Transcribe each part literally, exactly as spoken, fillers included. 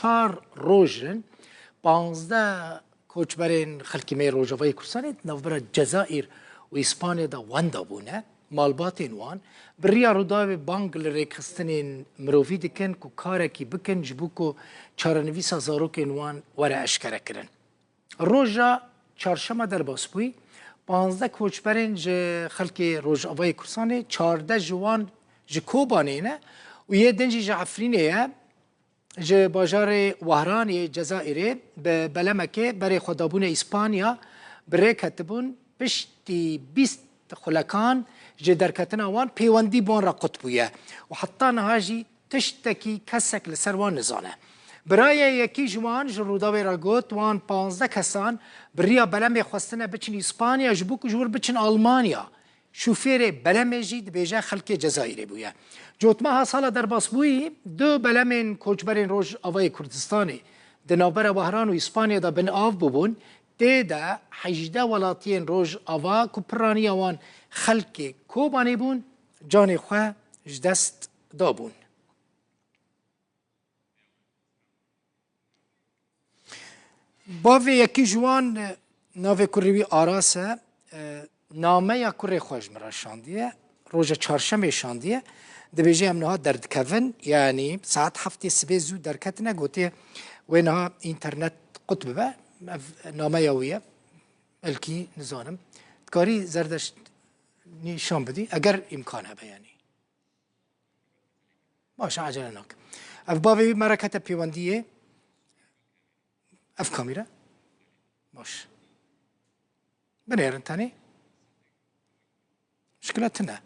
Çar roj in, panzdeh koçberên xelkê me yê Rojavayê Kurdistanê di navbera Cezayir û Îspanya de wenda bûne. Malbatên wan bi riya Rûdawê bang li rêkxistinên mirovî dikin ku karekî bikin ji bo ku çarenivîsa zarokên wan were eşkerekirin. Roja çarşema derbas bûyî, panzdeh koçberên ji xelkê Rojavayê Kurdistanê, çardeh ji wan ji Kobanê ne û yê din jî ji Efrînê ye. Ji bajarê Wehranê yê Cezayirê bi belemekê berê xwe dabûne Îspanya, bi rê ketibûn. Piştî bîst xulekan ji derketina wan pêwendî bi wan re qut bûye û heta niha jî tiştekî kesek li ser wan nizane. Birayê yekî ji wan ji Rûdawê re got, wan panzdeh kesan bi riya belemê xwestine biçin Îspanya ji bo ku ji wir biçin Almanya. Şofêrê belemê jî dibêje xelkê Cezayirê bûye. Cotmeha sala derbasbûyî du belemên koçberên Rojavayê Kurdistanê di navbera Wehran û Îspanya de bin av bûbûn. Tê de hejdeh welatiyên Rojava ku piraniya wan xelkê Kobanê bûn, canê xwe ji dest dabûn. Bavê yekî ji wan, e, navê kurê wî Aras e, e, nameya kurê xwe ji min re şandiye. Roja çarşemê şandiye. Dibêje, em niha derdikevin, yanî saet heftê sibê zû derketine, gotiye wê niha înternet qut bibe. Ev nameya wî ye. Belkî nizanim. Dikarî Zerdeşt nîşan bidî, eger îmkan hebe yanî. Baş e, ecele nakim. Ev bavê wî me re kete pêwendiyê. Ev kamîre. Baş. Binêrin tenê. Şikila tune.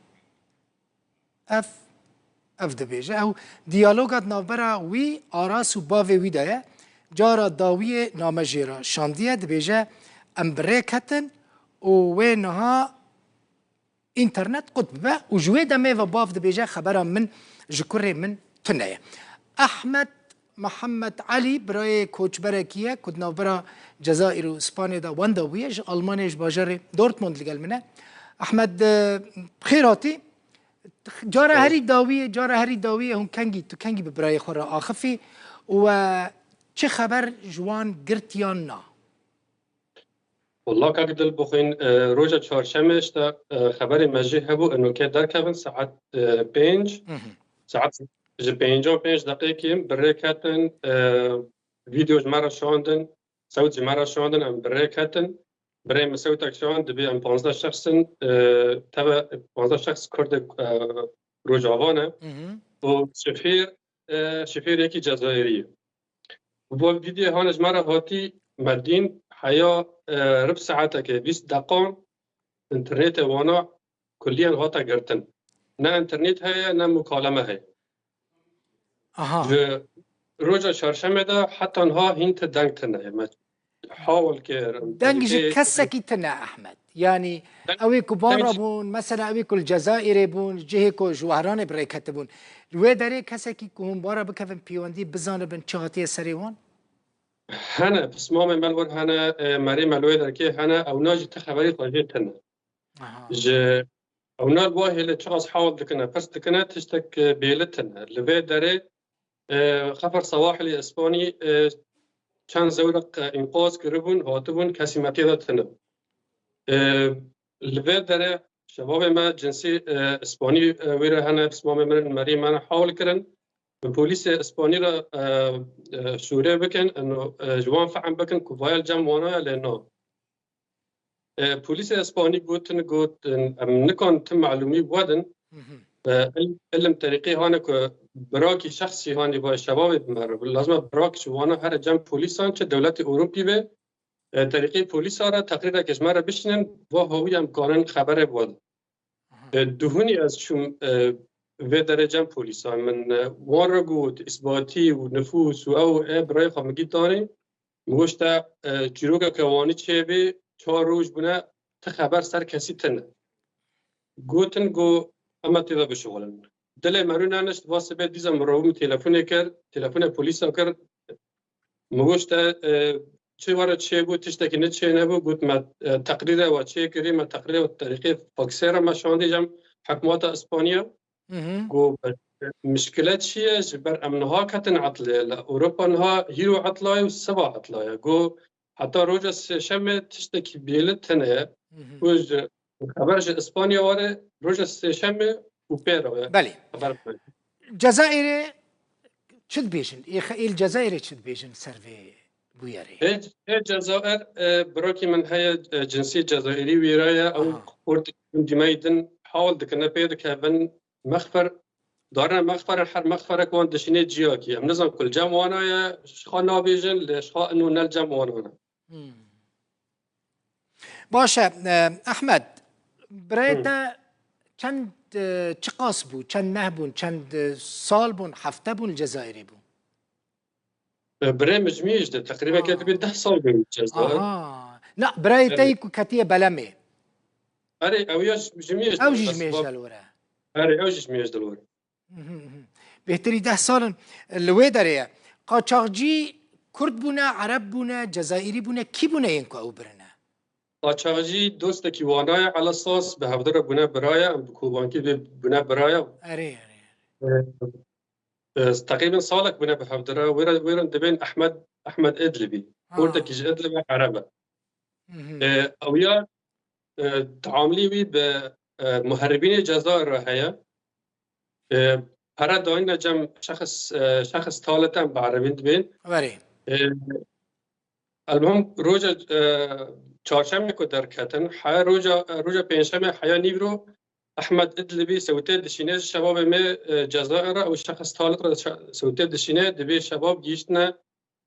Ev, ev dibêje. Ew diyaloga di navbera wî, Aras û bavê wî de ye. Cara dawiyê name jê re şandiye, dibêje, em bi rê ketin û wê niha înternet qut bibe û ji wê demê ve bav dibêje, xebera min ji kurê min tune ye. Ehmed Mihemed Elî birayê koçberekî ye ku di navbera Cezayir û Îspanyê de wenda bûye, ji Almanyayê, ji bajarê Dortmund li gel min e. Ehmed, e, bi xêr hatî. Cara Sağ ol. herî dawiyê, cara herî dawiyê hûn kengî, tu kengî bi birayê xwe re axifî û, e, çi xeber ji wan girt yan na? Wallah kak Dilbixwîn, e, roja çarşemê işte, e, xeberê me jê hebû, eno ke derkevin saet, e, pênc, Mhm. saet ji pênca pênc deqîqî bi rê ketin, e, vîdeo ji me re şandin, sewt ji me re şandin, em bi rê ketin. Birê min sewtek şand, dibê em panzdeh şexs in, e, teve panzdeh şexs Kurdê, e, Rojava ne. Mhm. Û şifîr, e, şifîr yekî Cezayirî ye. Bo vîdyoyê hane ji me re hatî me dîn heya, e, rib saetekê bîst deqan înternetê wana kulliyen hate girtin. Ne înternet heye, ne mukaleme heye. Aha. Ji roja çarşemê de heta niha hîn ti deng tine. Me hawil kir, em Deng ji tevî kesekî tine, Ehmed. Yanî Deng, ew ê ku bara deng bûn, mesela ew ê ku li Cezayirê bûn, cihê ku ji Wehranê bi rê ketibûn. Li wê derê kesekî ku hûn bara bikevin pêwendî bizanibin çi hatiye serê wan? Hene, pismamê me li wir hene, e, merê me li wê derkê hene, ewna jî ti xeberî xwe jê tine. Aha. Ji ewna li wahê li çiqas hawil dikine, pirs dikine, tiştek, e, bêli tine. Li vê derê, e, Xefer Sewahilê Îspanî, e, çend zewreq, e, înqaz kiribûn, hatibûn, kesî me tê de tine. E, li vê derê şebabê me cinsî, e, Îspanî, e, wê re hene, pismamê min, merî me hawil kirin. Bi polîsê Îspanî re, e, e, şûrê bikin, eno, e, ji wan fehm bikin ku vaya li cem wana ye, lê na. E, polîsê Îspanî gotin, gotin, em nikan ti malûmî wedin. Mhm. E, il-, ilim terîqê hane ku birakî şexsî hanî vay şebabê bi me re. Lazim e birak ji wana here cem polîsan çi dewletê Ewropî be, e, terîqê polîsa re teqrîreke ji me re bişînin, va hawî em karin xeberê bi wedin. Aha. E, duhunî ez çûm, e, vê derê cem polîsan. Min, e, wan re got, îsbatî û nifûs û ew ê birayê xwe min gî danê. Min goşt te, e, çîrokeke wanî çêbê, çar roj bûne, ti xeber ser kesî tine. Gotin, go, em e tê de bişuxulin. Dilê me rû nenişt, va sibê dîza min rabû min telefonê kir, telefonê polîsa kir. Min goşt te, e, çi were çêbû, tiştekî ne çênebû, got me, e, teqrîrê we çêkirî, me teqrîrê we terîqê faksê re me şandî cem hikûmeta Îspanya. Mhm. Go, e, mişkile çi ye? Ji ber em niha ketin etlê. Li Ewropa niha hîro etlaye û siva etlaye. Go heta roja sêşemê tiştekî bêlit tine ye. Hı hı. Ku ji xeber ji Îspanya were roja sêşemê û pê re ye. Belê. Xeber bide. Cezayirê çi dibêjin? Ê xe-, êl Cezayirê çi dibêjin ser vê bûyerê? Ê, ê Cezayir, e, birokî min heye, e, cinsî Cezayirî wîra ye. Ew Aha. xortî gundî me yê din hewl dikine pê dikevin mexfer, darine mexferin her mexferek wan dişînê ciyakî. Em nizan ku li cem wana ye, ji xwe nabêjin, lê ji xwe ino ne li cem wana ne. Hmm. Baş e, e, Ehmed, birayê Hı. te çend, e, çiqas bû, çend meh bûn, çend, e, sal bûn, hefte bûn li Cezayirê bû? E, birê min ji mêj de, teqrîben Aa. ketibî deh sal bûn li Cezayir. Aha. Na, birayê te Evet. yî ku ketiye belemê. Erê, ew ya ji, ji mêj de Ew jî bes ji mêj bab- de li wir e. Erê, ew jî ji mêj de li wir. Mhm, mhm. Bêhtirî deh sal in li wê derê ye. Qaçaxcî Kurd bûne, Ereb bûne, Cezayirî bûne, kî bûne yên ku ew birine? Qaçaxcî dostekî wana ye, Ela Sas bi hevdira bûne bira ye, em bi Kobankî vê bûne bira ye. Erê, erê, erê. E, e, teqrîben salek bûne bi hevdira. Wê re, wê re dibên Ehmed, Ehmed Idlibî. Ha. Xortekî ji Idlibê Ereb e. Mhm. E, ew ya, e, teamilî wî bi, e, muheribînê Cezayir re heye. E, pere dayîne cem şexs, e, şexs taleten bi erebî dibên. Werê. E, Elmuhim roja, e, çarşemê ku derketin, heya roja, e, roja pêncşemê heya nîvro Ehmed Idlibî sewtê dişîne ji şebabê me, e, Cezayir re û şexs talit re şe-, sewtê dişîne, dibê şebab gihîştine,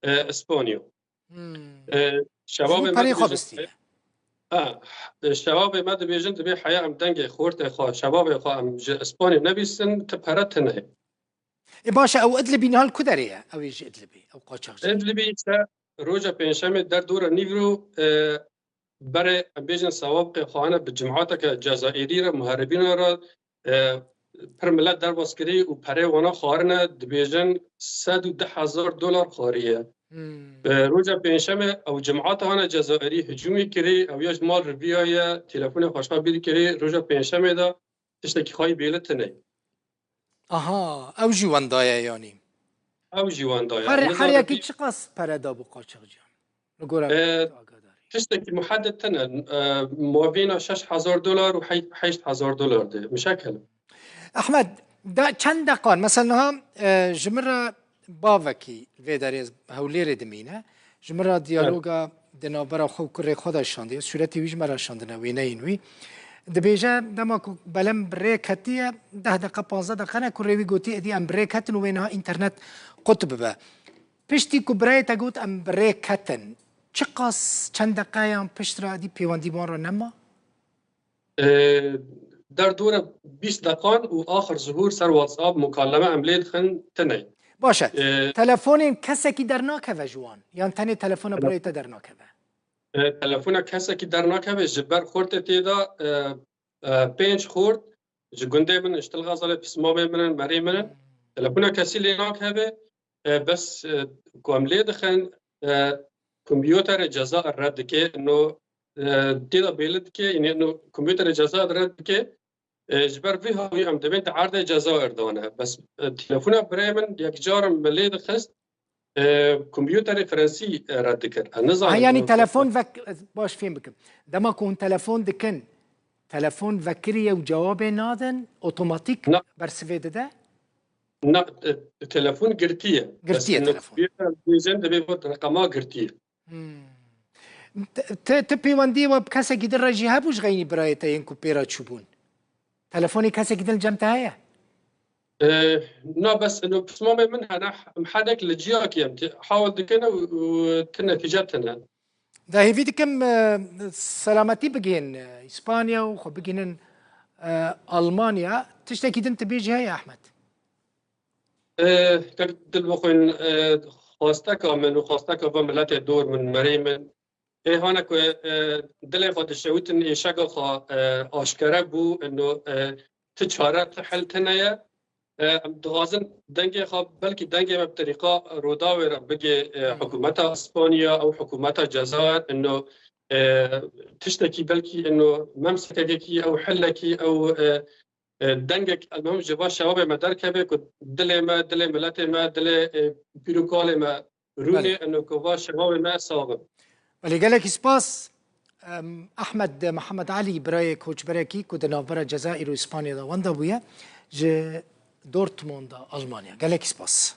e, Îspanya. Hmm. E, şebabê Ji bo me perê xwe dibêjin, bistîne. Ha, e, şebabê me dibêjin, dibê heya em dengê xortê xwe, şebabê xwe em ji Îspanya nebîsin, ti pere tune. Ê baş e, ew Idlibî niha li ku derê ye? Ew ê ji Idlibê, ew qaçaxcî. Idlibî işte roja pêncşemê derdora nîvro, e, berê em bêjin sewabqê xwe hene bi cimateke Cezayirî re, muheribîna re, e, pir milet derbas kirî û perê wana xwarine, dibêjin sed û deh hezar dolar xwariye. Hmm. E, roja pêncşemê ew cimata hane Cezayirî hicûmê kirî, ew ya ji mal riviyaye, telefona xwe ji xwe bîr kirî, roja pêncşemê de tiştekî xwayî bêli tune. Aha, ew jî wenda ye yanî. Ew jî wenda ye. Her, Nizam her yekî revî- çiqas pere da bo qaçaxciyan? Li gora Ee, tu agadarî. Tiştekî muhedded tune. Ee, mavîna şeş hezar dolar û hey-, heşt hezar dolar de. Mişekel. Ehmed, da çend deqan, mesela niha, e, ji min re bavekî vê derê Hewlêrê dimîne. Ji min re diyaloga di navbera xwe û kurê xwe de şandiye. Sûretê wî ji me re şandine, wêneyên wî. Dibêje, dema ku belem bi rê ketiye, deh deqe, panzdeh deqe ne, kurê wî gotî, êdî em bi rê ketin û wê niha înternet qut bibe. Piştî ku birayê te got, em bi rê ketin, çiqas çend deqeyan pişt re êdî pêwendî wan re nema? Ee, derdora bîst deqan û axir zuhur ser WhatsApp mukaleme em lê dixin tune. Baş e. Ee, Telefonên kesekî dernakeve ji wan? Yan tenê telefona birayê te dernakeve? Ee, telefona kesekî dernakeve, ji ber xortê tê de, e, e, pênc xort ji gundê min in, ji Til Xezalê, pismamê min in, merê min in. Hmm. Telefona kesî lê nakeve. E, bes, e, ku em lê dixin, e, kompîuterê Cezayir red dike, no, e, tê de bêli dike, yanî no kompîuterê Cezayir red dike, e, ji ber vî hawî em dibên di erdê Cezayir de ne. Bes, e, telefona birayê min yek carim me lê dixist, e, kompîuterê Fransî, e, red dikir. Ez nizanim Ha, yanî no telefon vek-, ez baş fêm bikim. Dema ku hûn telefon dikin, telefon vekiriye û cewabê nadin, otomatîk Na. bersivê dide? Na, e, telefon girtiye. Girtiye Bes telefon. Bêjin dibê got reqema girtiye. Hmm. Te, te, te pêwendiyê we bi kesekî din re jî hebû ji xeynî birayê te yên ku pê re çûbûn? Telefonê kesekî din li cem te heye? E, na bes ino pismamê min hene, em hedek li ciyakî em te, hawil dikin û, û ti netîce tine. De hêvî dikim, e, selametî bigihên, e, Îspanya û xwe bigihînin, e, Almanya. Tiştekî din tu bêjî heye, Ehmed? E, kek dil bixwîn, e, xwesteka min û xwesteka van miletê dor min, merê min. Ê hane ku, e, dilê xwe dişewitin, êşeka xwe, e, aşkere bû, ino, e, ti çare, ti hel tine ye. E, em dixwazin dengê xwe, belkî dengê me bi terîqa Rûdawê re bigê, e, Hmm. hikûmeta Îspanya, ew hikûmeta Cezayir, ino, e, tiştekî belkî ino memsekekekî, ew helekî, ew, e, e, dengek elmehim ji va şewabê me derkeve ku dilê me, dilê miletê me, dilê, e, pîr û kalê me rûnê, eno ku va şewabê me sax bin. Belê, gelekî spas. Em, Ahmed Mihemed Elî, birayê koçberekî ku di navbera Cezayir û Îspanya de wenda bûye, ji Dortmunda, Almanya. Gelekî spas.